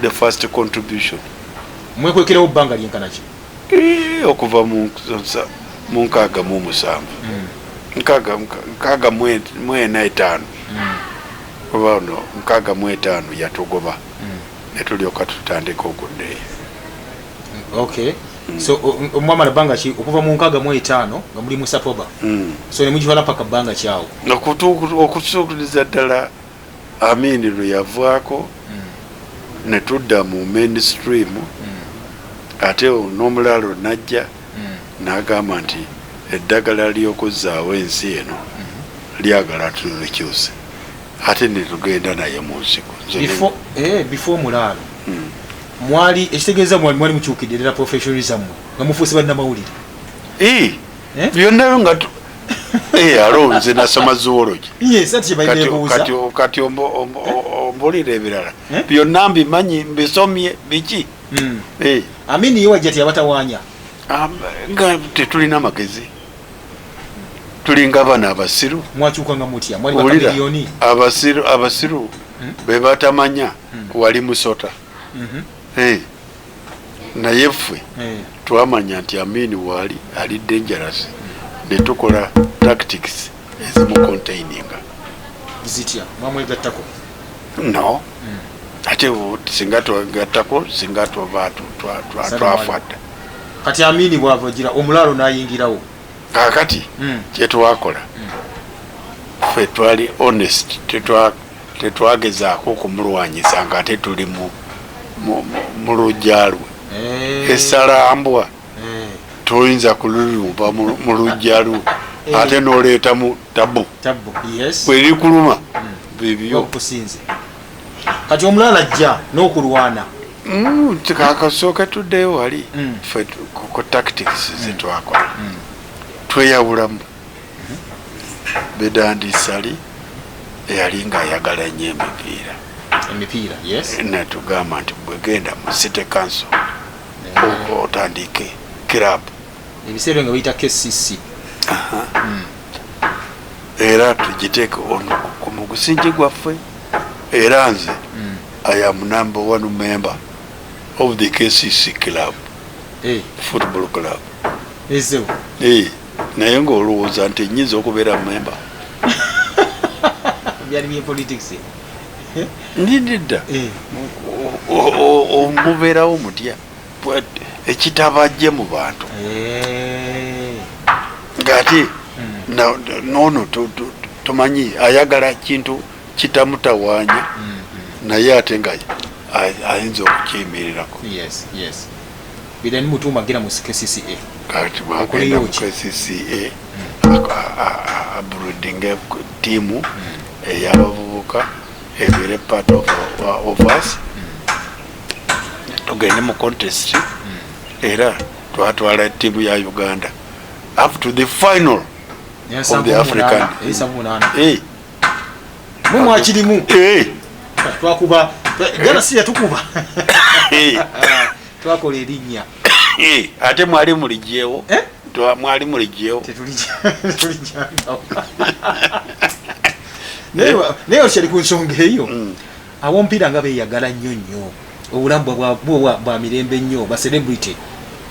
The first contribution. Mwekwekerewo bbanga lyenkana ki? Okuva mu 67. 64 5. Oba no 65 yatugoba. Ne tulyoka tutandika okuddeeyo. Okay. So mwamala bbanga ki okuva mu 65 nga muli mu Sapoba? So ne mugitwala paka bbanga ki awo? Okutuukiriza ddala Amini lwe yavaako ne tudda mu mainstream, ate n'omulaalo najja n'agamba nti eddagala ly'okuzzaawo ensi eno lyagala tulikyuse, ate ne tugenda naye mu nsiko. Before omulaalo mwali, ekitegeeza mwali mukyukidde ddala professionalism nga mufuuse bannamawulire. Byonna nga alo nze nasoma zoology. Yes, ati kyebalina. Kati ombulira ebirala byonna mbimanyi, mbisomye biki. Amini ye wajja teyabatawaanya? Nga tetulina magezi, tulinga bano abasiru. Mwakyukanga mutya? Mwali bakamiliyoni. Abasiru, abasiru be batamanya wali musota. Naye ffe twamanya nti Amini waali ali dangerous, ne tukola tactics ezimucontaininga. Zitya? Mwamwegattako? No, ate singa twegattako, singa tuba twafa dda. Kati Amini bwavagira omulaalo n'ayingirawo? Kakati kyetwakola, ffe twali honest, tetwagezaako okumulwanyisa nga ate tuli mu lujja lwe. Essalambwa toyinza kululumba mu lujja lwe ate n'oleetamu tabu. Bwerikuluma bibyo. Okusinze kati omulala ajja n'okulwana. Kakasooka tuddeyo wali ffe ku tactics zetwakola. Tweyawulamu. Bidandi Ssali eyali ngaayagala nnyo emipiira. Emipiira, yes. Netugamba nti bwegenda mu city council otandike club. Ebiseera nga bayita KCC. Era tugiteeke ono ku mugusingi gwaffe. Era nze I am number one member of the KCC club, football club. Ezewo. Naye ngaolowooza nti nyinza okubeera member? Byali bye politics. Ndidda mubeerawo mutya ekitabajje mu bantu ng'ate noono tomanyi ayagala kintu kitamutawaanya, naye ate nga ayinza okukiyimirirako. Yes, Bidandi Mutuuma agenda mu KCCA. Kati bwagenda mu KCCA abuildinga tiimu ey'abavubuka ebeere part of us, tugende mu contest. Era twatwala ttiimu ya Uganda up to the final of the African. Mwe mwakirimu. Twakuba Ghana, si yatukuba, twakola erinnya. Ate mwali muligyewo, mwali muligyewo. Tetulijjangawo. Naye okyali ku nsonga eyo, ab'omupiira nga beeyagala nnyo nnyo, obulamu bwa mirembe nnyo, ba celebrity,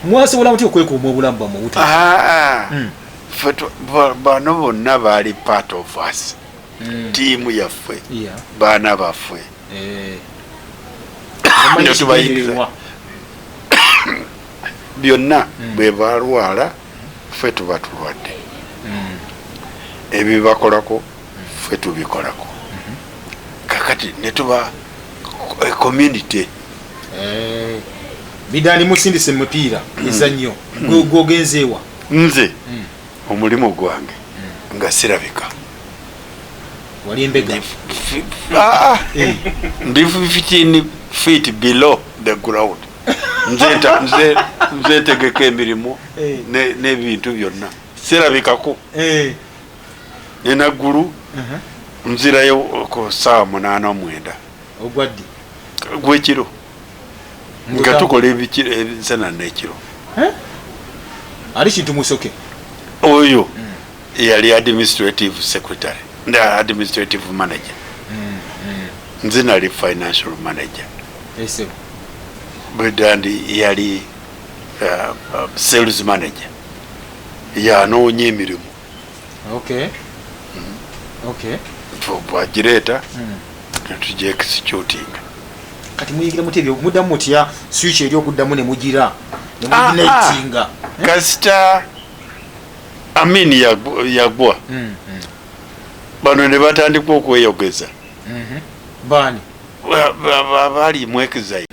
mwasobola mutya okwekuuma obulamu bwammwe buto? Bano bonna baali part of us, tiimu yaffe, baana baffe. Netubayingiza byonna. Bwe balwala ffe tuba tulwadde, ebibakolako ffe tubikolako. Kakati netuba community. Bidandi musindise mupiira ezannyo, gwogenzeewa? Nze omulimu gwange nga sirabika. Wali embega. Ndi 15 feet below the ground. Nze ntegeka emirimu n'ebintu byonna, sirabikako. Nenaggulu nzirayo ku saawa 8, 9. Ogwaddi? Gwekiro, nga tukola ebisana n'ekiro. Ali Kintu Musoke? Oyo yali administrative secretary, administrative manager. Nze nali financial manager. Esebo. Bwedandi yali sales manager, yanoonya emirimu. Bwagireeta netuja executing. Kati muyingira mutya ebyo? Muddamu mutya switch eri okuddamu ne mugira ne muginayitinga? Kasita Amin yagwa, bano ne batandika okweyogeza. Baani? Bali mu exile.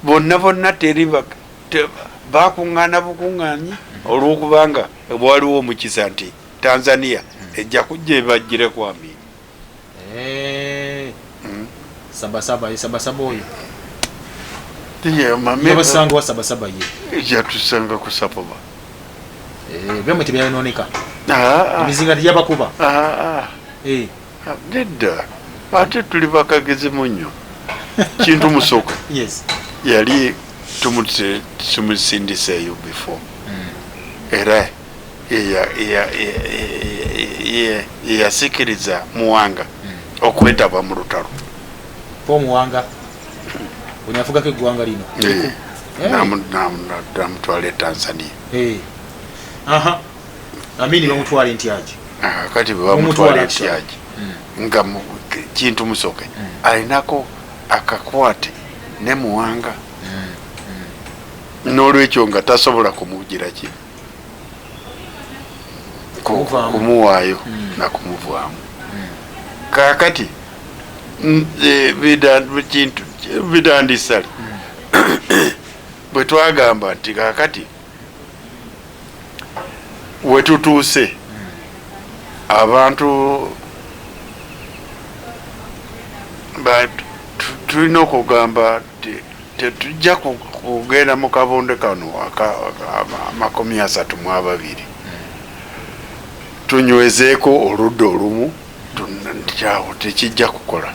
Bonna bonna teri bakuŋŋaana bukuŋŋaanyi olwokubanga waliwo omukisa nti Tanzania ejja kujja ebajjireko Amin. Sabasaba ye, Sabasaba oyo yabasanga wa Sabasaba ye? Yatusanga ku Sapoba. Byamwe tebyayononeka? Emizinga teyabakuba? Nedda, ate tuli bakagezi munnyo. Kintu Musoke yali tumusindiseeyo before, era yeyasikiriza Muwanga okwetaba mu lutalo. Omuwanga ono yafugako eggwanga lino? Namutwala e Tanzania. Amini bamutwala entyagi. Kati bwe bamutwala entyagi nga Kintu Musoke alinako akakwate ne Muwanga, n'olwekyo nga tasobola kumugira ki, kumuwaayo nakumuvaamu. Kakati kintu Bidandi Ssali bwe twagamba nti kakati wetutuuse abantu tulina okugamba nti Tetujja kugenda mu kabonde kano 32, tunywezeeko oludda olumu, nti awo tekijja kukola.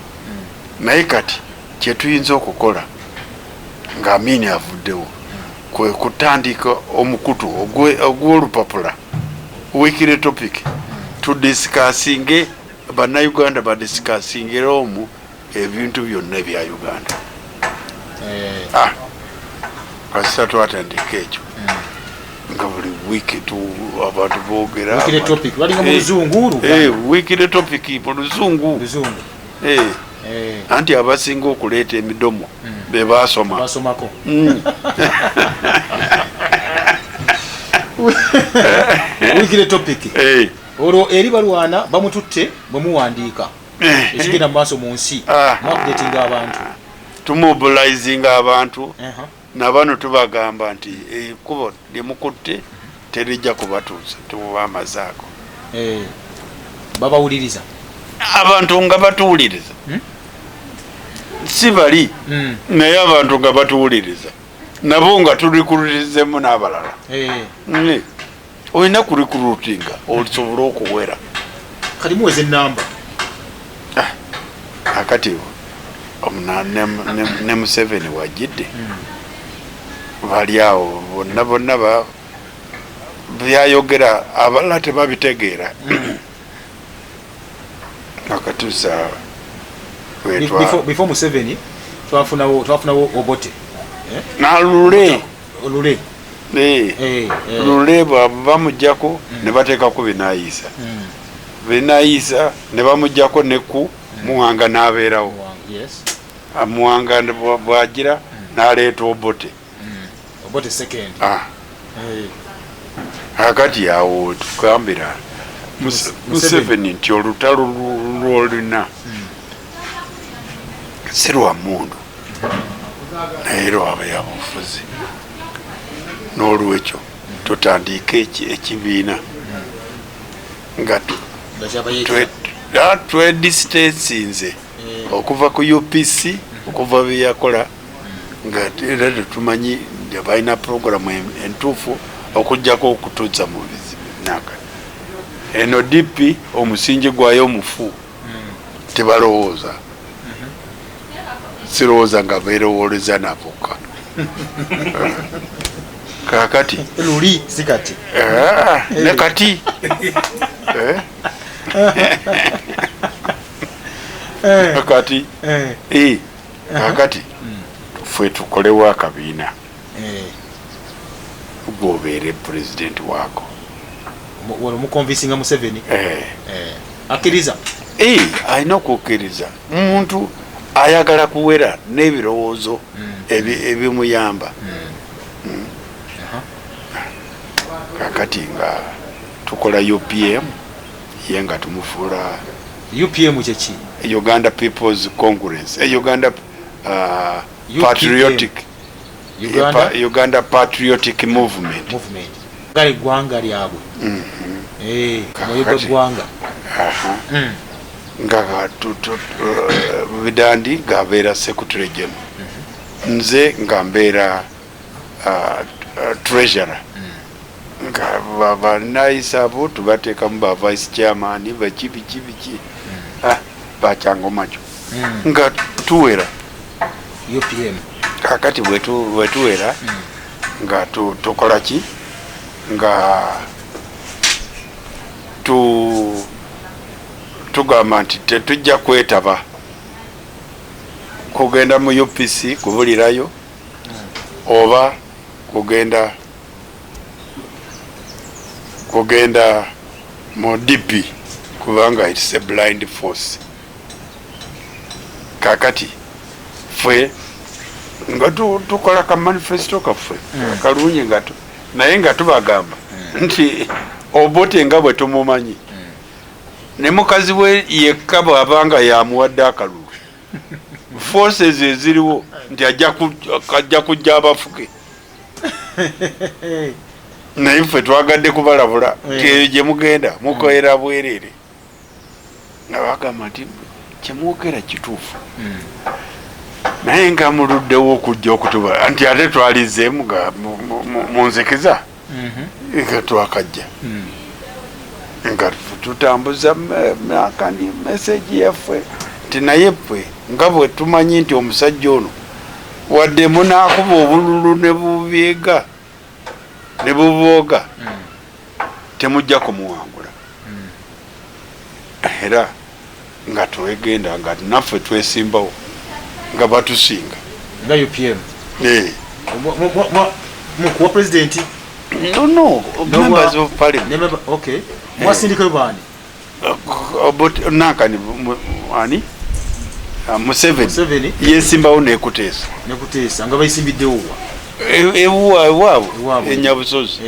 Naye kati kyetuyinza okukola nga Amini avuddewo kwe kutandika omukutu ogw'olupapula, weekly topic, tudiscussinge, Bannayuganda badiscussingire omwo ebintu byonna ebya Uganda. Ah, kasita twatandika ekyo nga buli wiiki abantu boogera. Weekly topic balinga mu Luzungu, Luganda? Weekly topic mu Luzungu. Luzungu. Anti abasinga okuleeta emidomo be basoma. Basomako. Weekly topic. Olwo eri balwana bamututte, bwe muwandiika ekigenda mu maaso mu nsi, muupdatinga abantu. Tumobilizinga abantu. Nabano tubagamba nti ekkubo lyemukutte terijja kubatuusa, tuba amazaako. Babawuliriza? Abantu nga batuwuliriza. Si bali, naye abantu nga batuwuliriza, nabo nga turecruitinzemu n'abalala. Olina kurecruitinga osobole okuwera. Kati muweza enamba. Akati ne Museveni wajjidde, bali awo bonna bonna byayogera abalala tebabitegeera. Akatuusa Before Museveni twafunawo Obote. Nalule. Lule. Lule bamujjako ne bateekako Binaisa. Binaisa ne bamujjako neku Muwanga n'abeerawo. Muwanga bwagira n'aleeta Obote. Obote second. Akati awo tugambira Museveni nti olutalo lwolina si lwa mundu naye lwabyabufuzi, n'olwekyo tutandike ekibiina nga twedistancinze okuva ku UPC, okuva byeyakola, nga era tetumanyi balina programu entuufu okugjako okutuzza mu bizibu. Naka eno DP omusingi gwayo omufu, tebalowooza, sirowooza nga berowooleza nabokka kakati. Luli si kati. Ne kati. Kati kakati ffe tukolewo akabiina, gwobeere pulezidenti waako. Wano muconvincinga Museveni? Akkiriza? Alina okukkiriza. Muntu ayagala kuwera n'ebirowoozo ebimuyamba. Kakati nga tukola UPM, ye nga tumufuula. UPM kyeki? Uganda People's Congress, Uganda Patriotic Uganda? Uganda Patriotic Movement. Movement gala eggwanga lyabwe. Omwoyo gw'eggwanga. Nga Bidandi ng'abeera secretary general, nze nga mbeera treasurer, nga banayisa abo tubateekamu ba vice chairman, baki biki biki, bakyangomakyo, nga tuwera. UPM. Kakati bwetuwera nga tukola ki? Nga tugamba nti tetujja kwetaba kugenda mu UPC kubulirayo oba kugenda mu DP, kubanga it's a blind force. Kakati ffe nga tukola ka manifesto kaffe kalungi, nga naye nga tubagamba nti Obote nga bwe tumumanyi ne mukazi we yekka bw'abanga yamuwadde akalulu, forces eziriwo nti ajja kujja abafuke. Naye ffe twagadde kubalabula nti eyo gye mugenda mukoera bwereere, nga bagamba nti kyemwogera kituufu. Naye nga muluddewo okujja okutuba nti ate twalizeemu nga mu nzikiza nga twakajja nga tutambuza nakani meseji yaffe nti naye ffe nga bwe tumanyi nti omusajja ono wadde munaakuba obululu ne bubyega ne bubooga temujja kumuwangula. Era nga twegenda nga naffe twesimbawo nga batusinga nga UPM mukuwa president. No, members of parliament. Okay, mwasindikayo baani? Nankani ani Museveni yesimbawo nekuteesa nekuteesa nga bayisimbiddewo wa ewaabwe enyabusozi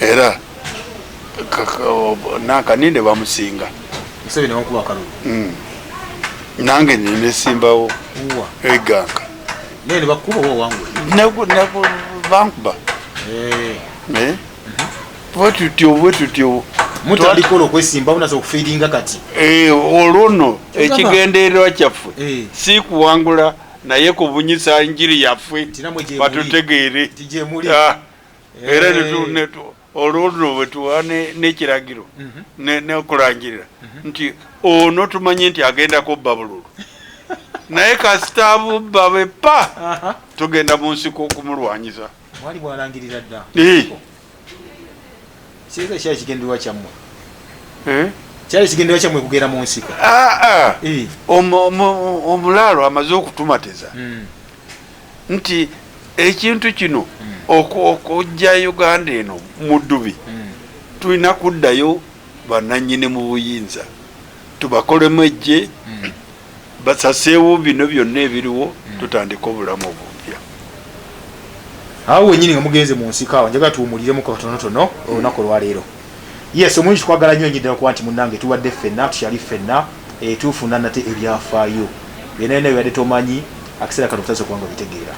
era nankani ne bamusinga. Museveni wakuba akalulu. Nange nesimbawo eganka naye ne bakuba owa wangula bankuba bwetutyo bwetutyo mutandika olwo okwesimbawo nazo okufiiringa kati olwo nno ekigendererwa kyaffe si kuwangula naye kubunyisa njiri yaffe batutegeere. Era olwo nno bwe tuwa n'ekiragiro n'okulangirira nti ono tumanyi nti agenda kubba bululu naye kasita bubba bwe pa tugenda mu nsiko okumulwanyisa. Mwali bwalangirira dda. Kiika kyali kigendererwa kyammwe. Kyali kigendererwa kyammwe kugenda mu nsiko. Omulaalo amaze okutumatiza nti ekintu kino okujja Uganda eno mu ddubi tulina kuddayo bannannyini mu buyinza tubakolemu ejje basaseewo bino byonna ebiriwo tutandike obulamu obupya. Awo wenyini nga mugenze mu nsiko awo njagala tuwumuliremu katonotono olunaku olwaleero. Yes, omulungi tukwagala nnyo nnyo okuba nti munnange tubadde ffenna tukyali ffenna tufuna nate ebyafaayo byonna byonna byebadde tomanyi akaseera kano kutandise okuba nga obitegeera.